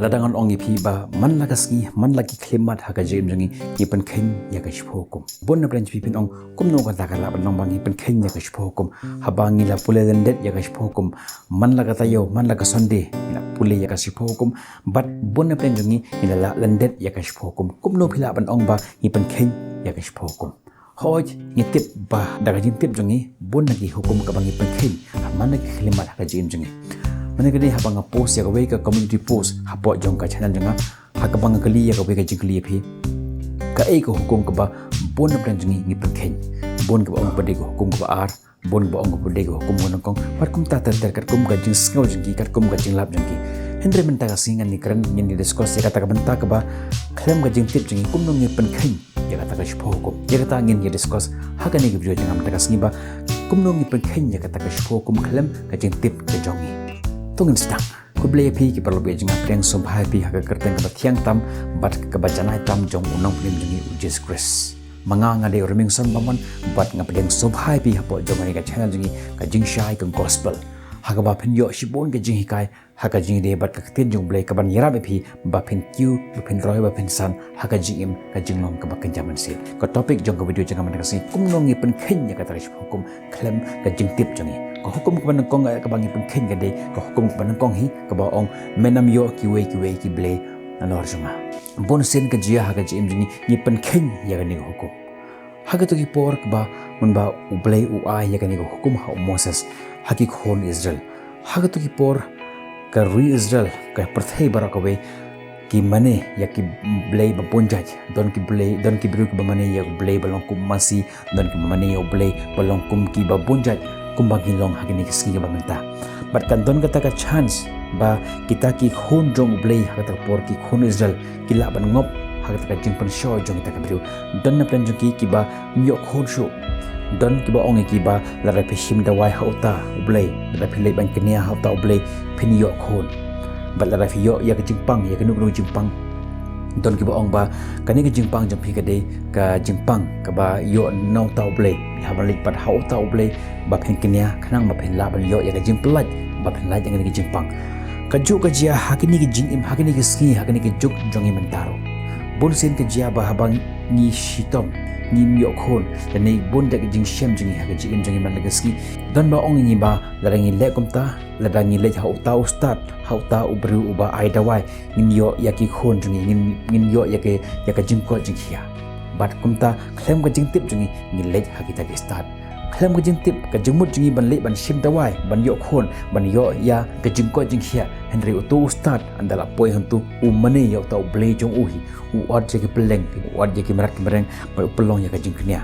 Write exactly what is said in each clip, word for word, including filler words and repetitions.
Lada ngan ong ïa phi ba man la ka sngi, man la ki khyllipmat ha ka jingim jong ngi, ngi pynkheiñ ïa ka shiphew hukum. Bun na pdeng jong phi phin ong kumno kata ka lah ban long ba ngi pynkheiñ ïa ka shiphew hukum. Haba ngi la pule lyndet ïa ka shiphew hukum, man la ka taïew, man la ka Sunday, ngi la pule ïa ka shiphew hukum. Bad bun na pdeng jong ngi, ngi la lah lyndet ïa ka shiphew hukum. Kumno phi lah ban ong ba ngi pynkheiñ ïa ka shiphew hukum? Hooid, ngi tip ba da ka jingtip jong ngi, bun na ki hukum kaba ngi pynkheiñ ha man la ki khyllipmat ha ka jingim jong ngi. Mynne ka dei haba nga post ïa kawei ka community post hapoh jong ka channel jong nga, ha kaba nga kylli ïa kawei ka jingkylli ïa phi, kaei ka hukum kaba bun na pdeng jong ngi ngi pynkheiñ? Bun kiba ong ba dei ka hukum kaba ar, bun kiba ong ba dei ka hukum kaba nyngkong, bad kumta ter ter katkum ka jingsngew jong ki, katkum ka jinglap jong ki. Hynrei mynta ka sngi ngan ïakren, ngin ïa discuss ïa kata ka bynta kaba khlem ka jingtip jong ngi, kumno ngi pynkheiñ ïa kata ka shiphew hukum. Ïa kata ngin ïa discuss ha kane ka video jong nga mynta ka sngi ba kumno ngi pynkheiñ ïa kata ka shiphew hukum khlem ka jingtip ka jong ngi. To ngin sdang. Khublei ïa phi ki paralok ba ïeit jong nga, pdiang sngewbha ïa phi ha ka kyrteng kaba thiang tam bad kaba janai tam jong u Nongpynim jong ngi u Jisu Khrist. Ma nga, nga dei u Remingson Bamon bad nga pdiang sngewbha ïa phi hapoh jong kane ka channel jong ngi, ka Jingshai ka Gospel, ha kaba phin ïoh shibun ka jinghikai ha ka jingïadei bad ka ktien jong U Blei kaban ïarap ïa phi ba phin kiew, ba phin roi, ba phin san ha ka jingim, ka jinglong kaba kynja mynsiem. Ka topic jong ka video jong nga mynta ka sngi, kumno ngi pynkheiñ ïa kata ka shiphew hukum khlem ka jingtip jong ngi. Ka hukum kaba nyngkong, eh, kaba ngi pynkheiñ ka dei ka hukum kaba nyngkong hi, kaba ong, men ym ïoh kiwei kiwei ki blei nalor jong nga. Bun sien ka jia ha ka jingim jong ngi, ngi pynkheiñ ïa kane ka hukum. Ha kato ki por kaba mynba U Blei u ai ïa kane ka hukum ha u Moses, ha ki khun Israel. Ha kato ki por ka ri Israel, ka pyrthei baroh kawei, ki mane ïa ki blei ba bun jait. Don ki blei, don ki briew kiba mane ïa u blei ba long kum masi, don kiba mane ïa u blei ba long kum kiba bun jait, kumba ngi long ha kine ki sngi kiba mynta. Bad kan don kata ka chance ba kita ki khun jong u Blei ha kata ka por, ki khun Israel, ki lah ban ngop ha kata ka jingpynshoi jong kita ki briew. Don na pdeng jong ki kiba ym ïoh khun shuh. Don kiba ong ïa ki ba lada phi shim dawai ha uta u blei, lada phi leit ban kñia ha uta u blei, phin ïoh khun. Bad lada phi ïoh ïa ka jingpang, ïa kano kano ka jingpang, don kiba ong ba kane ka jingpang jong phi ka dei ka jingpang kaba ïoh na uta u blei. Phi hap ban leit pat ha uta u blei ba phin kñia, khnang ba phin lah ban ïoh ïa ka jingpyllait, ba phin lait ïa kane ka jingpang. Kajuh ka jia ha kine ki jingim, ha kine ki sngi, ha kine ki juk jong ngi mynta ruh. Bun sien ka jia ba haba ngi shitom, ngim ïoh khun, lane bun da ka jingshem jong ngi ha ka jingim jong ngi man la ka sngi, don ba ong ïa ngi ba lada ngi leh kumta, lada ngi leit ha uta u stad, ha uta u briew uba ai dawai, ngin ïoh ïa ki khun jong ngi, ngin, ngin ïoh ïa ki, ïa ka jingkoit jingkhiah. Bad kumta khlem ka jingtip jong ngi, ngi leit ha kita ki stad. Khlem ka jingtip, ka jingmut jong ngi ban leit ban shim dawai, ban ïoh khun, ban ïoh ïa ka jingkoit jingkhiah. Hynrei uto u stad ynda la poi hangto, u mane ïa uta u blei jong u hi, u ot ïa ki pylleng, u ot ïa ki mrad ki mreng, bad u pynlong ïa ka jingkñia.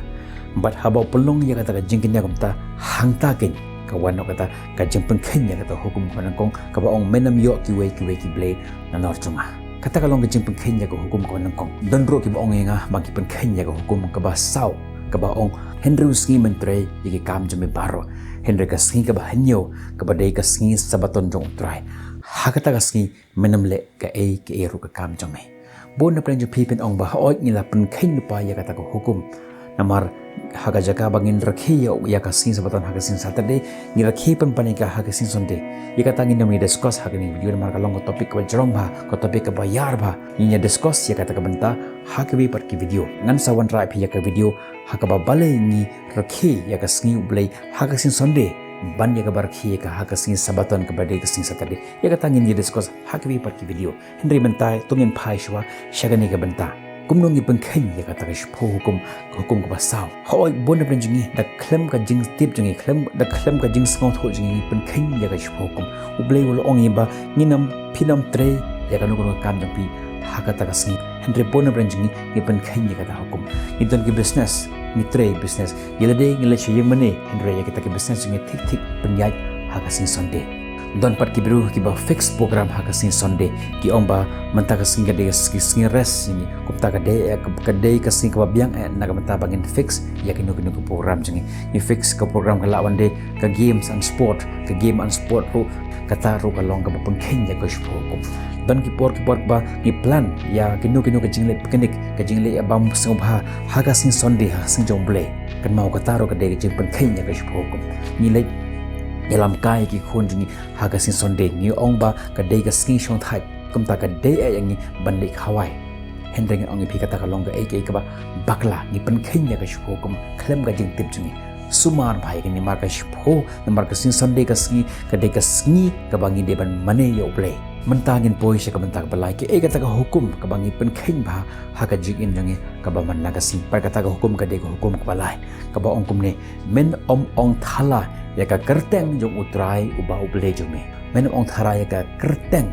Bad haba u pynlong ïa kata ka jingkñia kumta, hangta keiñ ka wan noh kata ka jingpynkheiñ ïa kata hukum kaba nyngkong kaba ong, men ym ïoh kiwei kiwei ki blei nalor jong nga. Kata ka long ka jingpynkheiñ ïa ka hukum kaba nyngkong. Don ruh kiba ong ïa nga ba ngi pynkheiñ ïa ka hukum kaba saw, kaba ong, hynriew sngi men trei ïa ki kam jong me baroh, hynrei ka sngi kaba hynñiew, kaba dei ka sngi Sabaton jong U Trai, ha kata ka sngi men ym leh kaei kaei ruh ka kam jong me. Bun na pdeng jong phi phin ong ba hooid, ngi la pynkheiñ lypa ïa kata ka hukum. Namar ha ka jaka ba ngin rakhe ïa, ïa ka sngi Sabaton ha ka sngi Saturday, ngi rakhe pynban ïa ka ha ka sngi Sunday. Ïa kata ngin ym ïa discuss ha kane ka video namar ka long ka topic kaba jrong bha, ka topic kaba ïar bha. Ngin ïa discuss ïa kata ka bynta ha kiwei pat ki video. Ngan sa wanrah ïa phi ïa ka video ha kaba balei ngi rakhe ïa ka sngi U Blei ha ka sngi Sunday ban ïa kaba rakhe ïa ka ha ka sngi Sabaton kaba dei ka sngi Saturday. Ïa kata ngin ïa discuss ha kiwei pat ki video. Hynrei mynta to ngin phai shuwa sha kane ka bynta. Kumno ngi pynkheiñ ïa kata ka shiphew hukum, ka hukum kaba saw? Hooid, bun na pdeng jong ngi, da khlem ka jingtip jong ngi, khlem, da khlem ka jingsngewthuh jong ngi, ngi pynkheiñ ïa ka shiphew hukum. U Blei u la ong ïa ngi ba ngin ym, phin ym trei ïa kano kano ka kam jong phi ha kata ka sngi. Hynrei bun na pdeng jong ngi, ngi pynkheiñ ïa kata ka hukum. Ngi don ki business, ngi trei business. Ïa lade ngi leit sha ïing mane, hynrei ïa kita ki business jong ngi thik thik pynïaid ha ka sngi Sunday. Don pat ki briew kiba fix program ha ka sngi Sunday. Ki ong ba mynta ka sngi ka dei ka sngi, sngi rest jong ngi. Kumta ka dei, eh, ka, ka dei ka sngi kaba biang, eh, na ka bynta ba ngin fix ïa kino kino ki program jong ngi. Ngi fix ka program, ka lah ban dei ka games and sport, ka game and sport ruh. Kata ruh ka long kaba pynkheiñ ïa ka shiphew hukum. Don ki por, ki por ba ngi plan ïa kino kino ka jingleit picnic, ka jingleit ïa bam sngewbha ha ka sngi Sunday, ha ka sngi jong U Blei. Kynmaw, kata ruh ka dei ka jingpynkheiñ ïa ka shiphew hukum. Ngi leit ïalam kai ïa ki khun jong ngi ha ka sngi Sunday, ngi ong ba ka dei ka sngi shongthait. Kumta ka dei ïa ngi ban leh khawai. Hynrei ngan ong ïa phi kata ka long kaei kaei kaba bakla, ngi pynkheiñ ïa ka hukum khlem ka jingtip jong ngi. Sumar bha ïa kane namar ka shiphew, namar ka sngi Sunday ka sngi, ka dei ka sngi kaba ngi dei ban mane ïa U Blei. Mynta ngin poi sha ka bynta kaba lai, kaei kata ka hukum kaba ngi pynkheiñ bha ha ka jingim jong ngi kaba man la ka sngi. Bad kata ka hukum ka dei ka hukum kaba lai, kaba ong kumne: Men ym ong thala ïa ka kyrteng jong U Trai uba U Blei jong me. Men ym ong thala ïa ka kyrteng.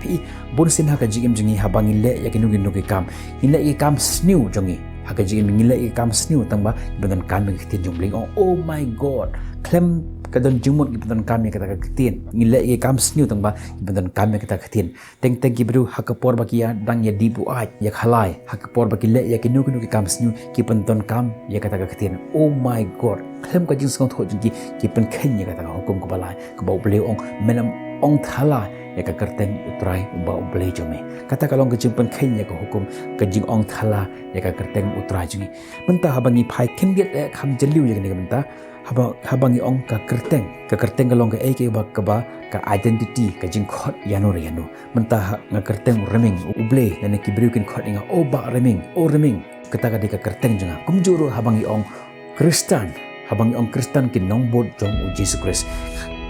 Phi i, bun sien ha ka jingim jong ngi haba ngi leh ïa kino kino ki kam, ngi leh ïa ki kam sniew jong ngi. Ha ka jingim ngi leh ïa ki kam sniew tang ba ngi pyndonkam ïa ka ktien jong U Blei. Oh, oh my God, khlem ka don jingmut ngi pyndonkam ïa kata ka ktien. Ngi leh ïa ki kam sniew tang ba ngi pyndonkam ïa kata ka ktien. Teng teng ki briew ha ka por ba ki ïa dang ïa dih buaid, ïa khalai, ha ka por ba ki leh ïa kino kino ki kam sniew, ki pyndonkam ïa kata ka ktien. Oh my God, khlem ka jingsngewthuh jong ki, ki pynkheiñ ïa kata ka hukum kaba lai, kaba U Blei u ong: Men ym ong thala ïa ka kyrteng U Trai uba U Blei jong me. Kata ka long ka jingpynkheiñ ïa ka hukum, ka jingong thala ïa ka kyrteng U Trai jong ngi. Mynta haba ngi phai khyndiat eh kham jylliew ïa kane ka bynta, haba, haba ngi ong ka kyrteng, ka kyrteng ka long kaei kaei ba, kaba ka identity, ka jingkhot ïano re ïano. Mynta ha, nga kyrteng Ryming, U Blei, lane ki briew kin khot ïa nga, "Oh Bah Ryming, oh Ryming." Kata ka dei ka kyrteng jong nga. Kumjuh ruh haba ngi ong Khristan, haba ngi ong Khristan, ki nongbud jong U Jisu Khrist,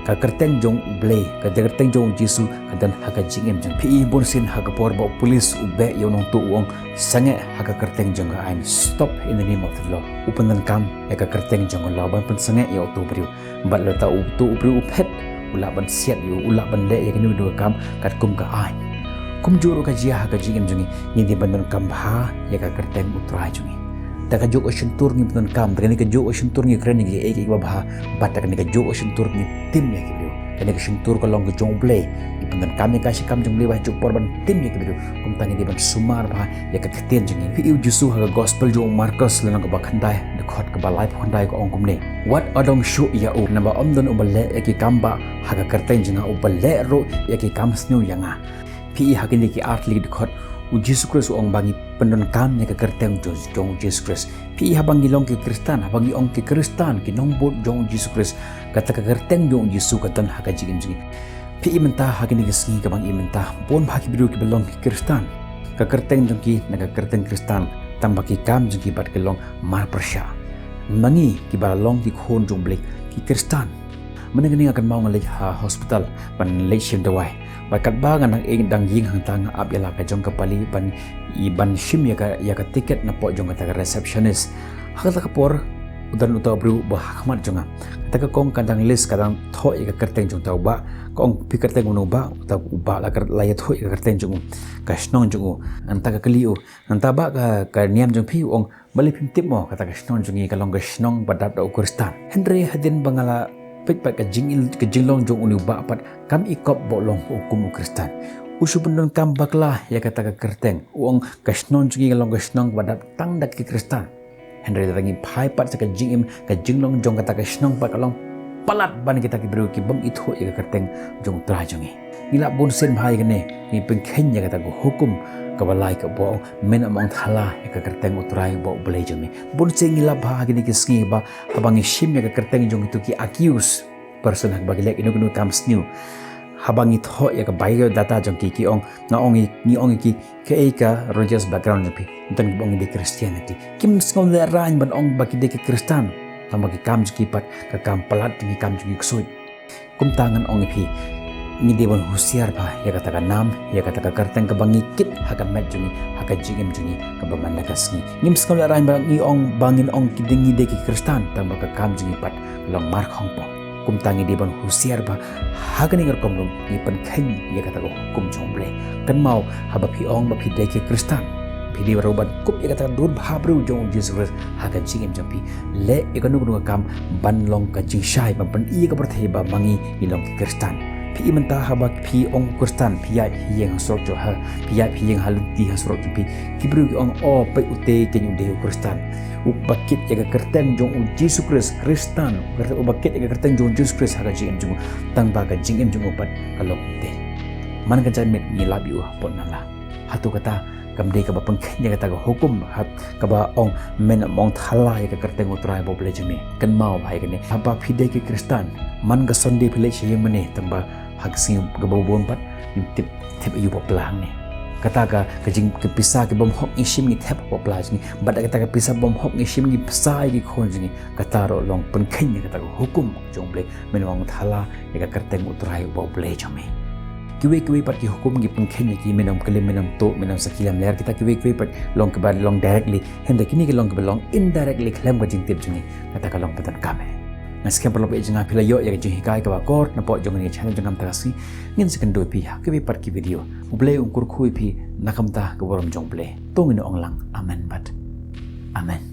ka kyrteng jong U Blei, ka kyrteng jong U Jisu ka don ha ka jingim jong. Phi i, bun sien ha ka por ba u pulit u beh ïa u nongtuh, u ong: "Sangeh ha ka kyrteng jong ka aiñ, stop in the name of the law." U pyndonkam ïa ka kyrteng jong ka law ban pynsangeh ïa uto u briew. Bad lada uto u briew u phet, u lah ban siat ïa u, u lah ban leh ïa kano kano ka kam katkum ka aiñ. Kumjuh ruh ka jia ha ka jingim jong ngi, ngi dei ban donkam bha ïa ka kyrteng U Trai jong ngi. Da kajuh ka shyntur ngi pyndonkam, da kane kajuh ka shyntur ngi kren ïa kiei kiei kiba bha, bad da kane kajuh ka shyntur ngi tim ïa ki briew. Kane ka shyntur ka long ka jong U Blei. Ngi pyndonkam ïa ka sha ka kam jong U Blei ba ha kajuh ka por ban tim ïa ki briew. Kumta ngi dei ban sumar bha ïa ka ktien jong ngi. Phi i, U Jisu ha ka gospel jong u Markos lynnong kaba khyndai, dkhot kaba laiphew khyndai, ka ong kumne: "Wat adong shuh ïa u, naba ym don uba leh ïa ki kam bah ha ka kyrteng jong nga, uba leh ruh ïa ki kam sniew ïa nga." Phi i, ha kine ki ar tylli ki dkhot U Jisu Khrist u ong ba ngi pyndonkam ïa ka kyrteng jong, jong U Jisu Khrist. Phi i, haba ngi long ki Khristan, haba ngi ong ki Khristan, ki nongbud jong U Jisu Khrist, kata ka kyrteng jong U Jisu ka don ha ka jingim jong ngi. Phi i, mynta ha kine ki sngi kaba ngi i mynta, bun bha ki briew kiba long ki Khristan, ka kyrteng jong ki na ka kyrteng Khristan, tang ba ki kam jong ki pat ki long marpyrshah. Ma ngi kiba long ki khun jong U Blei, ki Khristan. Mynne kane nga kynmaw nga leit ha hospital ban leit shim dawai. Bad katba nga dang ïeng, dang ïeng hangta, nga ap ïa la ka jong ka pali ban i, ban shim ïa ka, ïa ka tiket napoh jong kata ka receptionist. Ha kata ka por, u don uta u briew uba ha khmat jong nga. Kata ka kong ka dang list, ka dang thoh ïa ka kyrteng jong uta u bah. Ka ong: "Phi kyrteng uno u bah?" Uta u bah la kyr-, la ïathuh ïa ka kyrteng jong u, ka shnong jong u. Nangta ka kylli u: "Nangta bah, ka, ka niam jong phi?" U ong: "Balei phim tip mo, kata ka shnong jong ngi ka long ka shnong ba dap da u Khristan." Hynrei hadien ba nga la peit pat ka jing, ka jinglong jong une u bah pat, kam i kop ba u long u kum u Khristan. U shu pyndonkam bakla ïa kata ka kyrteng. U ong: "Ka shnong jong ngi ka long ka shnong ba dap tang da ki Khristan." Hynrei lada ngi phai pat sha ka jingim, ka jinglong jong kata ka shnong pat ka long palat ban kita ki briew ki bym ithuh ïa ka kyrteng jong U Trai jong ngi. Ngi lap bun sien bha ïa kane, ngi pynkheiñ ïa kata ka hukum kaba lai kaba ong: "Men ym ong thala ïa ka kyrteng U Trai uba U Blei jong me." Bun sien ngi lap bha ha kine ki sngi ba haba ngi shim ïa ka kyrteng jong kito ki accused person, haba ki leh kino kino kam sniew, haba ngi thoh ïa ka biodata jong ki, ki ong, nga ong ïa, ngi ong ïa ki: "Kaei ka religious background jong phi?" Don kiba ong: "Ngi dei Christianity." Kim sngew lehraiñ ban ong ba ki dei ki Khristan, tang ba ki kam jong ki pat ka kam palat jong ki, kam jong ki ksuid. Kumta ngan ong ïa phi, ngi dei ban husiar bha ïa kata ka nam, ïa kata ka kyrteng kaba ngi kit ha ka met jong ngi, ha ka jingim jong ngi kaba man la ka sngi. Ngim sngew lehraiñ ba ngi ong, ba ngin ong ki dei, ngi dei ki Khristan, tang ba ka kam jong ngi pat ka long markhongpong. Kumta ngi dei ban husiar bha ha kane ka rukom ruh, ngi pynkheiñ ïa kata ka hukum jong U Blei. Kynmaw, haba phi ong ba phi dei ki Khristan, phi dei ruh ban kup ïa kata ka dur bhabriew jong U Jisu Khrist ha ka jingim jong phi. Leh ïa kano kano ka kam ban long ka jingshai, ban pyni ïa ka pyrthei ba ma ngi ngi long ki Khristan. Phi i, mynta haba phi ong Khristan, phi ïaid phi ïeng ha surok jong, ha, phi ïaid phi ïeng ha lynti ha surok jong phi, ki briew ki ong: "O, peit ute, keiñ u dei u Khristan, uba kit ïa ka kyrteng jong U Jisu Khrist, Khristan, uba kit ïa ka kyrteng jong U Jisu Khrist ha ka jingim jong u, tang ba ka jingim jong u pat ka long ute." Man ka jingmut ngi lap ïa u hapoh na la. Hato kata kam dei kaba pynkheiñ ïa kata ka hukum, ha, kaba ong: "Men ym ong thala ïa ka kyrteng U Trai uba U Blei jong me"? Kynmaw bha ïa kane, haba phi dei ki Khristan, man ka Sunday phi leit sha ïingmane, tang ba Ha ka sngi kaba bun pat, ngim tip, tip ïa u bapla hangne. Kata ka, ka jing, ka pisa kaba bym hok ngi shim ngi thep ha u bapla jong ngi. Bad kata ka pisa bym hok ngi shim ngi pisa ïa ki khun jong ngi. Kata ruh long pynkheiñ ïa kata ka hukum jong U Blei. Myn ong thala ïa ka kyrteng U Trai uba U Blei jong me. Kiwei kiwei pat ki hukum ngi pynkheiñ ïa ki, myn ym klim, myn ym tuh, myn ym sakhi lamler, kita kiwei kiwei pat long kiba long directly. Hynda kine ki long kiba long indirectly khlem ka jingtip jong ngi. Kata ka long ba donkam eh. Nga skhem paralok baieit jong nga, phi la ïoh ïa ka jinghikai kaba kor napoh jong kane ka channel jong nga mynta ka sngi. Ngin sa kynduh ïa phi ha kiwei pat ki video. U Blei un kyrkhu ïa phi na ka bynta ka burom jong U Blei. To ngin ong lang amen bad amen.